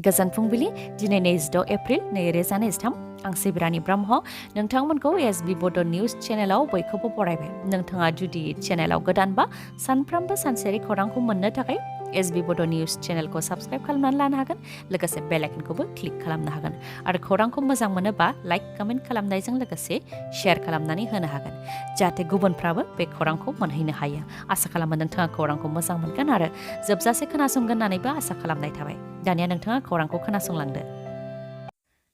गोजोन फुंबिलि दिनै 26 एप्रिल 2023 आं सिब्रानि ब्रह्म नोंथांमोनखौ एसबी बड' निउज चेनेलाव बयखौबो बरायबाय। नोंथाङा जुदि चेनेलाव गोदानबा सानफ्रोमबो सानसेयारि खौरांखौ मोननो थाखाय एसबी बड' निउज चेनेलखौ साबस्क्राइब खालामनानै लानो हागोन, लोगोसे बेल आइकनखौबो क्लिक खालामनो हागोन आरो खौरांखौ मोजां मोनोबा लाइक कमेन्ट खालामनायजों लोगोसे शेयार खालामनानै होनो हागोन जाहाथे गुबुनफ्राबो बे खौरांखौ मोनहैनो हायो। आसा खालामो नोंथाङा खौरांखौ मोजां मोनगोन आरो जोबजासे खोनासंगोन होननानैबो आसा खालामनाय थाबाय। दानिया नोंथाङा खौरांखौ खोनासंलांदो।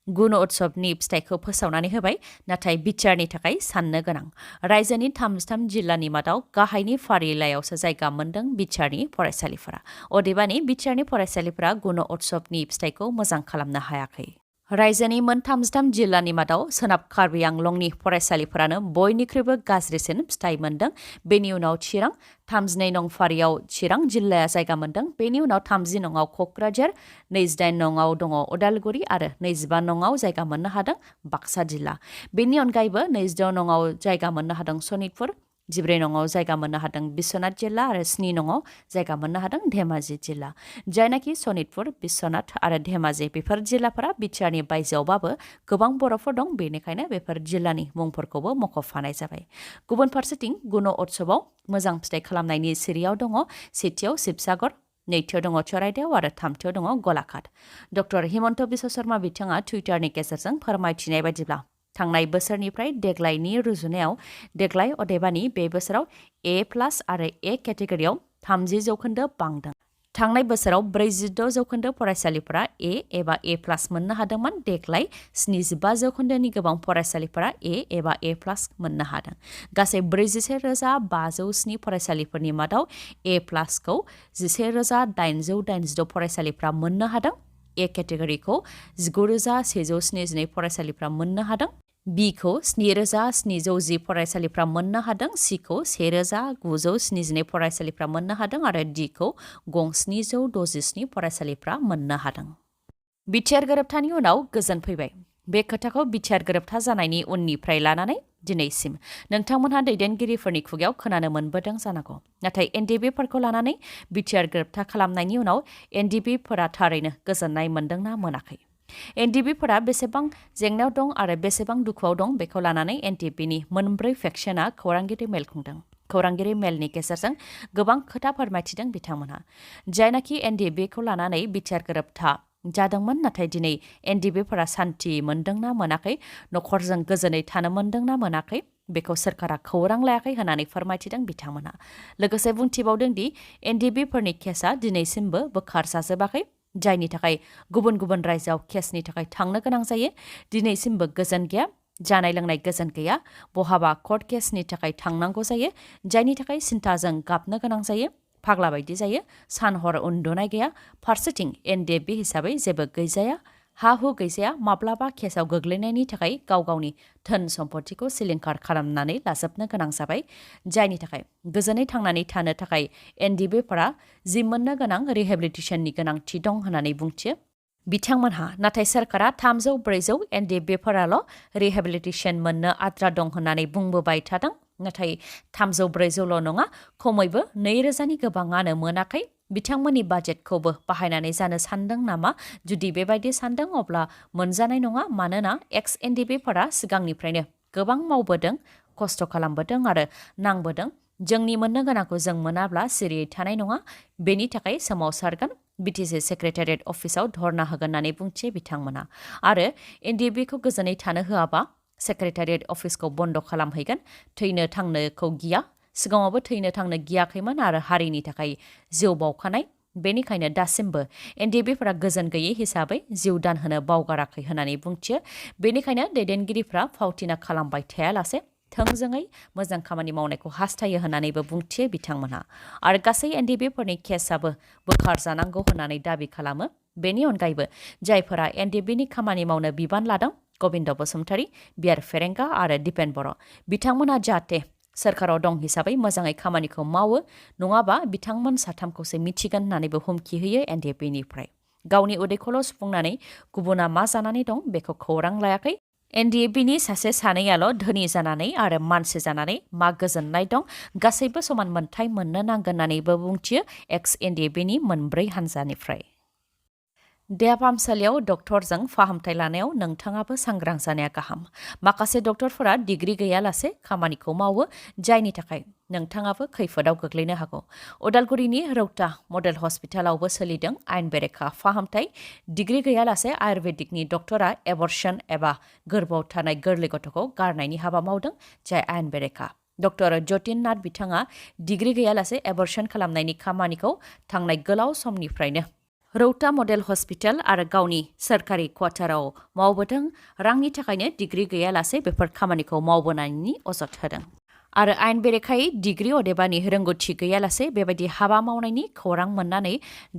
गुन उत्सवनि फिथाइखौ फोसावनानै होबाय, नाथाय बिटिआरनि थाखाय साननो गोनां। रायजोनि 33 जिल्लानि मादाव गाहायनि फारिलाइयावसो जायगा मोन्दों बिटिआरनि फरायसालिफोरा। अदेबानि बिटिआरनि फरायसालिफोरा गुन उत्सवनि फिथाइखौ मोजां खालामनो हायाखै। रायजोनि मोन 33 जिल्लानि मादाव सोनाब कार्बि आंलंनि फरायसालिफोरानो बयनिख्रुइबो गाज्रिसिन फिथाइ मोन्दों। बेनि उनाव चिरां, 32 नं फारियाव चिरां जिल्लाया जायगा मोन्दों। बेनि उनाव 30 नङाव क'क्राझार, 28 नङाव दङ उदालगुरि आरो 25 नङाव जायगा मोननो हादों बाक्सा जिल्ला। बेनि अनगायैबो 26 नङाव जायगा मोननो हादों सनितपुर, 14 नङाव जायगा मोननो हादों बिश्वनाथ जिल्ला आरो 7 नङाव जायगा मोननो हादों धेमाजि जिल्ला। जायनाखि सनितपुर, बिश्वनाथ आरो धेमाजि बेफोर जिल्लाफोरा बिटिआरनि बायजोआवबाबो गोबां बर'फोर दं, बेनिखायनो बेफोर जिल्लानि मुंफोरखौबो मख'फानाय जाबाय। गुबुन फारसेथिं गुन उत्सवआव मोजां फिथाइ खालामनायनि सिरियाव दङ सेथियाव शिबसागर, नैथियाव दङ चराइदेव आरो थामथियाव दङ गलाघाट। डक्टर हिमन्त बिश्व शर्मा बिथाङा टुइटारनि गेजेरजों फोरमायथिनाय बायदिब्ला थांनाय बोसोरनिफ्राय देग्लायनि रुजुनायाव देग्लाय अदेबानि बे बोसोराव A+ आरो A केटेगरियाव 30% बांदों। थांनाय बोसोराव 46% फरायसालिफोरा A एबा A+ मोननो हादोंमोन। देग्लाय 75%नि गोबां फरायसालिफोरा A एबा A+ मोननो हादों। गासै 41,507 फरायसालिफोरनि मादाव A+ खौ 11,882 फरायसालिफ्रा मोननो हादों। A केटेगरिखौ 19,172 फरायसालिफ्रा मोननो हादों। B खौ 7,710 फरायसालिफ्रा मोननो हादों। C खौ 1,972 फरायसालिफ्रा मोननो हादों आरो D खौ 767 फरायसालिफ्रा मोननो हादों। बिटिआर गोरोबथानि उनाव गोजोन फैबाय। बे खोथाखौ बिटिआर गोरोबथा जानायनि उननिफ्राय लानानै दिनैसिम नोंथांमोनहा दैदेनगिरिफोरनि खुगायाव खोनानो मोनबोदों जानांगौ। नाथाय एनडिबिफोरखौ लानानै बिटिआर गोरोबथा खालामनायनि उनाव एनडिबिफोरा थारैनो गोजोननाय मोनदोंना मोनाखै? एनडिबिफोरा बेसेबां जेंनायाव दं आरो बेसेबां दुखुआव दं बेखौ लानानै एनडिबिनि मोनब्रै फेक्सना खौरांगिरि मेल खुंदों। खौरांगिरि मेलनि गेजेरजों गोबां खोथा फोरमायथिदों बिथांमोनहा। जायनाखि एनडिबिखौ लानानै बिटिआर गोरोबथा जादोंमोन, नाथाय दिनै एनडिबिफोरा सान्थि मोनदोंना मोनाखै, नखरजों गोजोनै थानो मोनदोंना मोनाखै, बेखौ सोरखारा खौरां लायाखै होननानै फोरमायथिदों बिथांमोनहा। लोगोसे बुंथिबावदों दि एनडिबिफोरनि केसआ दिनैसिमबो बोखारजाजोबाखै, जायनि थाखाय गुबुन गुबुन रायजोआव केसनि थाखाय थांनो गोनां जायो। दिनैसिमबो गोजोन गैया, जानाय लोंनाय गोजोन गैया, बहाबा कर्ट केसनि थाखाय थांनांगौ जायो, जायनि थाखाय सिन्थाजों गाबनो गोनां जायो, फाग्ला बायदि जायो, सान हर उन्दुनाय गैया। फारसेथिं एनडिबि हिसाबै जेबो गैजाया, हा हु गैजाया, माब्लाबा केसआव गोग्लैनायनि थाखाय गाव गावनि धोन सम्पथिखौ सिलिंखार खालामनानै लाजोबनो गोनां जाबाय, जायनि थाखाय गोजोनै थांनानै थानो थाखाय एनडिबिफोरा जि मोननो गोनां रिहेबिलिटेसननि गोनांथि दं होननानै बुंथियो बिथांमोनहा। नाथाय सोरखारा 300-400 एनडिबिफोराल' रिहेबिलिटेसन मोननो आद्रा दं होननानै बुंबोबाय थादों। नाथाय 300-400ल' नङा, खमैबो 2,000नि गोबाङानो मोनाखै। बिथांमोननि बाजेटखौबो बाहायनानै जानो सानदों नामा? जुदि बेबायदि सानदों अब्ला मोनजानाय नङा, मानोना एक्स एनडिबिफोरा सिगांनिफ्रायनो गोबां मावबोदों, खस्थ' खालामबोदों आरो नांबोदों। जोंनि मोननो गोनांखौ जों मोनाब्ला सिरियै थानाय नङा, बेनि थाखाय सोमावसारगोन। BTC सेक्रेटारिख अफिसाव धरना होगोन होननानै बुंथियो बिथांमोना। आरो एनडिबिखौ गोजोनै थानो होआबा सेक्रेटारियेट अफिसखौ बन्द' खालामहैगोन। थैनो थांनोखौ गिया, सिगाङावबो थैनो थांनो गियाखैमोन आरो हारिनि थाखाय जिउ बावखानाय। बेनिखायनो दासिमबो एनडिबिफोरा गोजोन गैयै हिसाबै जिउ दान होनो बावगाराखै होननानै बुंथियो। बेनिखायनो दैदेनगिरिफ्रा फावथिना खालामबाय थायालासे थोंजोङै मोजां खामानि मावनायखौ हास्थायो होननानैबो बुंथियो बिथांमोनहा। आरो गासै एनडिबिफोरनि केसआबो बोखारजानांगौ होननानै दाबि खालामो। बेनि अनगायैबो जायफोरा एनडिबिनि खामानि मावनो बिबान लादों, गबिन्द बसुमतारी, बिआर फेरेंगा आरो दिपेन बर', बिथांमोनहा जाहाथे सोरखाराव दं हिसाबै मोजाङै खामानिखौ मावो, नङाबा बिथांमोन साथामखौसो मिथिगोन होननानैबो हुमखि होयो एनडिबिनिफ्राय। गावनि उदैखौल' सुफुंनानै गुबुना मा जानानै दं बेखौ खौरां लायाखै। एनडिबिनि सासे सानैयाल' धोनि जानानै आरो मानसि जानानै मा गोजोननाय दं, गासैबो समान मोन्थाय मोननो नांगोन होननानैबो बुंथियो एक्स एनडिबिनि मोनब्रै हान्जानिफ्राय। देहा फाहामसालियाव डक्टरजों फाहामथाय लानायाव नोंथाङाबो सांग्रां जानाया गाहाम। माखासे डक्टरफोरा डिग्री गैयालासे खामानिखौ मावो, जायनि थाखाय नोंथाङाबो खैफोदाव गोग्लैनो हागौ। उदालगुरिनि रौता मडेल हस्पिटालावबो सोलिदों आयेन बेरेखा फाहामथाय। डिग्री गैयालासे आयुर्वेदिकनि डक्टरा एबर्शन एबा गोर्बोआव थानाय गोरलै गथ'खौ गारनायनि हाबा मावदों, जाय आयेन बेरेखा। डक्टर जतिन नाथ बिथाङा डिग्री गैयालासे एबर्शन खालामनायनि खामानिखौ थांनाय गोलाव समनिफ्रायनो रौता मडेल हस्पिटाल आरो गावनि सोरखारि क्वार्टाराव मावबोदों। रांनि थाखायनो डिग्री गैयालासे बेफोर खामानिखौ मावबोनायनि अजद होदों आरो आयेन बेरेखायै डिग्री अदेबानि रोंगौथि गैयालासे बेबायदि हाबा मावनायनि खौरां मोननानै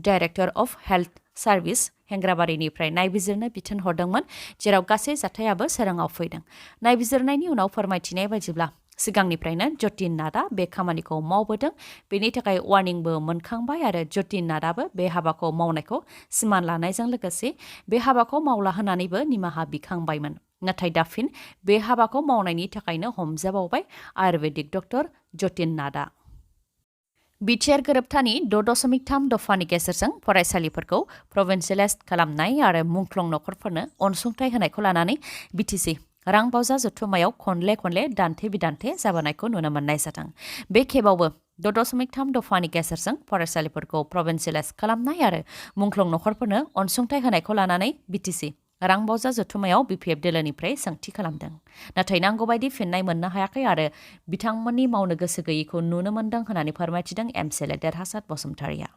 डाइरेक्टर अफ हेल्थ सार्भिस हेंग्राबारिनिफ्राय नायबिजिरनो बिथोन हरदोंमोन, जेराव गासै जाथायाबो सोराङाव फैदों। नायबिजिरनायनि उनाव फोरमायथिनाय बायदिब्ला सिगांनिफ्रायनो जतिन नाथआ बे खामानिखौ मावबोदों, बेनि थाखाय वार्निंबो मोनखांबाय आरो जतिन नाथआबो बे हाबाखौ मावनायखौ सिमान लानायजों लोगोसे बे हाबाखौ मावला होनानैबो निमाहा बिखांबायमोन। नाथाय दा फिन बे हाबाखौ मावनायनि थाखायनो हमजाबावबाय आयुर्वेदिक डक्टर जतिन नाथआ। बिटिआर गोरोबथानि 6.3 दफानि गेजेरजों फरायसालिफोरखौ प्रभिन्सियेलाइज खालामनाय आरो मुंख्लं नखरफोरनो अनसुंथाइ होनायखौ लानानै बिटिसि रां बावजा जथुम्मायाव खनले दान्थे बिदान्थे जाबोनायखौ नुनो मोननाय जादों। बे खेबावबो 6.3 दफानि गेजेरजों फरायसालिफोरखौ प्रभिन्सियेलाइज खालामनाय आरो मुंख्लं नखरफोरनो अनसुंथाइ होनायखौ लानानै बिटिसि रां बावजा जथुम्मायाव बिपिएफ दोलोनिफ्राय सोंथि खालामदों। नाथाय नांगौबायदि फिन्नाय मोननो हायाखै आरो बिथांमोननि मावनो गोसो गैयैखौ नुनो मोनदों होननानै फोरमायथिदों एमसिएलए देरहासात बसुमतारिया।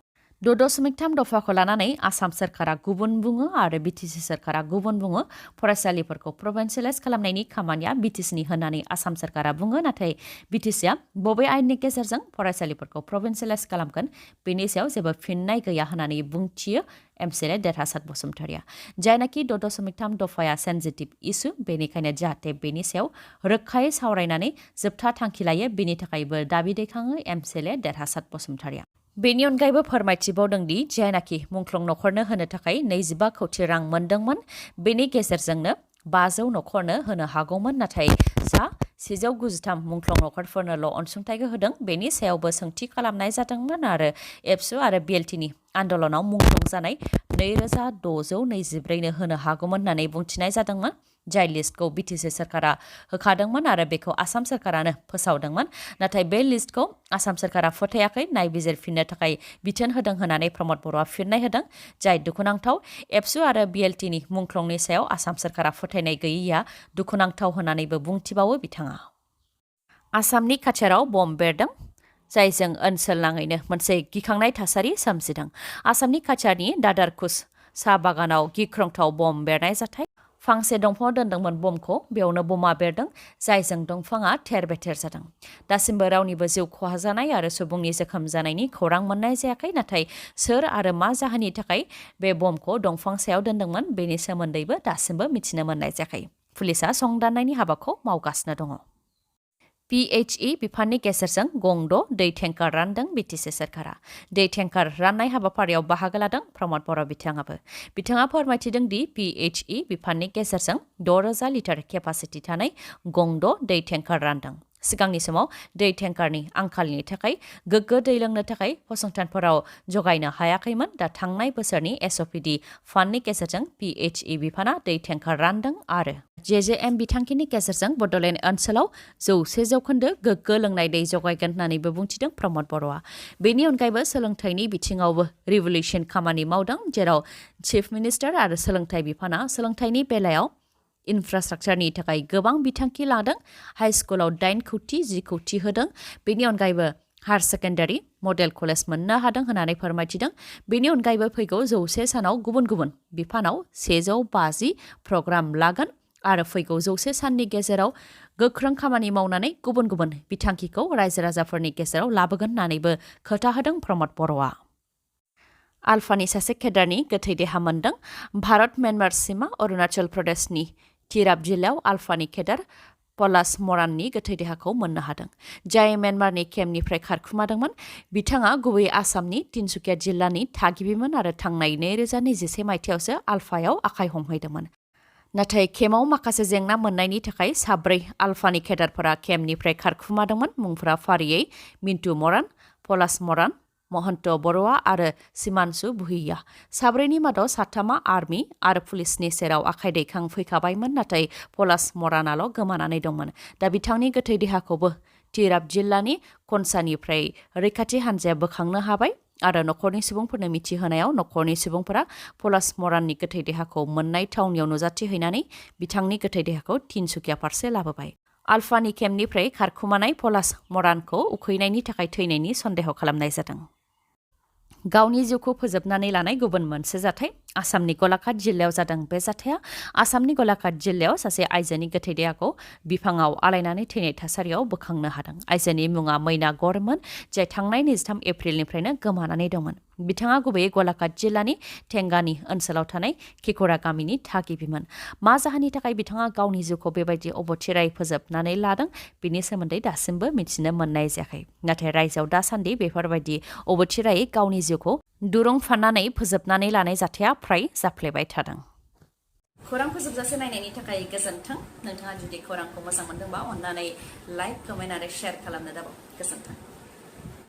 6.3 दफाखौ लानानै आसाम सोरखारा गुबुन बुङो आरो बिटिसि सोरखारा गुबुन बुङो। फरायसालिफोरखौ प्रभिन्सियेलाइज खालामनायनि खामानिया बिटिसिनि होननानै आसाम सोरखारा बुङो, नाथाय बिटिसिआ बबे आयेननि गेजेरजों फरायसालिफोरखौ प्रभिन्सियेलाइज खालामगोन बेनि सायाव जेबो फिन्नाय गैया होननानै बुंथियो एमसिएलए देरहासात बसुमतारिया। जायनाखि 6.3 दफाया सेन्सिटिभ इस्यु, बेनिखायनो जाहाथे बेनि सायाव रोखायै सावरायनानै जोबथा थांखि लायो, बेनि थाखायबो दाबि दैखाङो एमसिएलए देरहासात बसुमतारिया। बेनि अनगायैबो फोरमायथिबावदों दि जायनाखि मुंख्लं नखरनो होनो थाखाय 25 कौटि रां मोनदोंमोन, बेनि गेजेरजोंनो 500 नखरनो होनो हागौमोन, नाथाय सा 193 मुंख्लं नखरफोरनोल' अनसुंथाइखौ होदों। बेनि सायावबो सोंथि खालामनाय जादोंमोन आरो एबसु आरो बिएलटिनि आन्दोलनाव मुंख्लं जानाय 2624नो होनो हागौमोन होननानै बुंथिनाय जादोंमोन। जाय लिस्टखौ बिटिसि सोरखारा होखादोंमोन आरो बेखौ आसाम सोरखारानो फोसावदोंमोन, नाथाय बे लिस्टखौ आसाम सोरखारा फोथायाखै, नायबिजिरफिननो थाखाय बिथोन होदों होननानै प्रमद बर'आ फिन्नाय होदों। जाय दुखुनांथाव। एबसु आरो बिएलटिनि मुंख्लंनि सायाव आसाम सोरखारा फोथायनाय गैयैया दुखुनांथाव होननानैबो बुंथिबावो बिथाङा। आसामनि काछाराव बम बेरदों, जायजों ओनसोल नाङैनो मोनसे गिखांनाय थासारि सोमजिदों। आसामनि काछारनि दादारकुस साहा बागानाव गिख्रंथाव बम बेरनाय जाथाय। फांसे दंफाङाव दोनदोंमोन बमखौ, बेयावनो बमा बेरदों, जायजों दंफाङा थेर बेथेर जादों। दासिमबो रावनिबो जिउ खहा जानाय आरो सुबुंनि जोखोम जानायनि खौरां मोननाय जायाखै, नाथाय सोर आरो मा जाहोननि थाखाय बे बमखौ दंफां सायाव दोनदोंमोन बेनि सोमोन्दैबो दासिमबो मिथिनो मोननाय जायाखै। पुलिसआ संदाननायनि हाबाखौ मावगासिनो दङ। पिएचइ बिफाननि गेजेरजों गंद' दै टेंकार रानदों बिटिसि सोरखारा। दै टेंकार राननाय हाबाफारियाव बाहागो लादों प्रमद बर' बिथाङाबो। बिथाङा फोरमायथिदों दि पिएचइ बिफाननि गेजेरजों 6,000 लिटार केपासिटि थानाय गंद' दै टेंकार रानदों। सिगांनि समाव दै टेंकारनि आंखालनि थाखाय गोग्गो दै लोंनो थाखाय फसंथानफोराव जगायनो हायाखैमोन। दा थांनाय बोसोरनि एसअपिडि फान्डनि गेजेरजों पिएचइ बिफाना दै टेंकार रानदों आरो जेजेएम बिथांखिनि गेजेरजों बड'लेण्ड ओनसोलाव 100% गोग्गो लोंनाय दै जगायगोन होननानैबो बुंथिदों प्रमद बर'आ। बेनि अनगायैबो सोलोंथाइनि बिथिङावबो रिभलिउसन खामानि मावदों, जेराव चिफ मिनिस्टार आरो सोलोंथाइ बिफाना सोलोंथाइनि बेलायाव इनफ्रास्ट्राक्चारनि थाखाय गोबां बिथांखि लादों। हाइ स्कुलाव 8 कौटि 10 कौटि होदों। बेनि अनगायैबो हायार सेकेन्डारि मडेल कलेज मोननो हादों होननानै फोरमायथिदों। बेनि अनगायैबो फैगौ 100 सानाव गुबुन गुबुन बिफानाव 150 प्रग्राम लागोन आरो फैगौ 100 साननि गेजेराव गोख्रों खामानि मावनानै गुबुन गुबुन बिथांखिखौ रायजो राजाफोरनि गेजेराव लाबोगोन होननानैबो खोथा होदों प्रमद बर'आ। आलफानि सासे केडारनि गोथै देहा मोनदों। भारत म्यानमार सिमा अरुणाचल प्रदेशनि तिराप जिल्लायाव आलफानि केडार पलास मराननि गोथै देहाखौ मोननो हादों, जाय म्यानमारनि केम्पनिफ्राय खारखुमादोंमोन। बिथाङा गुबैयै आसामनि तिनसुकिया जिल्लानि थागिबिमोन आरो थांनाय 2021 मायथाइयावसो आलफायाव आखाइ हमहैदोंमोन। नाथाय केम्पआव माखासे जेंना मोननायनि थाखाय 4 आलफानि केडारफोरा केम्पनिफ्राय खारखुमादोंमोन। मुंफोरा फारियै मिन्टु मरान, पलास मरान, महन्त बर'आ आरो सिमान्सु बुहिया साब्रैनि मादाव साथामा आर्मि आरो पुलिसनि सेराव आखाइ दैखां फैखाबायमोन नाथाय पलास मरानाल' गोमानानै दंमोन दा बिथांनि गोथै देहाखौबो तिराप जिल्लानि कनसानिफ्राय रैखाथि हान्जाया बोखांनो हाबाय आरो नखरनि सुबुंफोरनो मिथिहोनायाव नखरनि सुबुंफोरा पलास मराननि गोथै देहाखौ मोननाय थावनियाव नुजाथिहैनानै बिथांनि गोथै देहाखौ तिनसुकिया फारसे लाबोबाय आल्फानि केम्पनिफ्राय खारखुमानाय पलास मरानखौ उखैनायनि थाखाय थैनायनि सन्देह खालामनाय जादों गावनि जिउखौ फोजोबनानै लानाय गुबुन मोनसे जाथाय आसामनि गलाघाट जिल्लायाव जादों बे जाथाया आसामनि गलाघाट जिल्लायाव सासे आइजोनि गोथै देहाखौ बिफाङाव आलायनानै थैनाय थासारियाव बोखांनो हादों आइजोनि मुङा मैना गौरमोन जाय थांनाय 23 एप्रिलनिफ्रायनो गोमानानै दंमोन बिथाङा गुबैयै गलाघाट जिल्लानि टेंगानि ओनसोलाव थानाय खिखरा गामिनि थागिबिमोन मा जाहोननि थाखाय बिथाङा गावनि जिउखौ बेबायदि अबथिरायै फोजोबनानै लादों बिनि सोमोन्दै दासिमबो मिथिनो मोननाय जायाखै नाथाय रायजोआव दासान्दि बेफोरबायदि अबथिरायै गावनि जिउखौ दुरुं फाननानै फोजोबनानै लानाय जाथाया फ्राय जाफ्लेबाय थादों खौरां फोजोबजासे नायनायनि थाखाय गोजोन्थों नोंथाङा जुदि खौरांखौ मोजां मोनदोंबा अन्नानै लाइक कमेन्ट आरो शेयार खालामनो दाबाव गोजोन्थों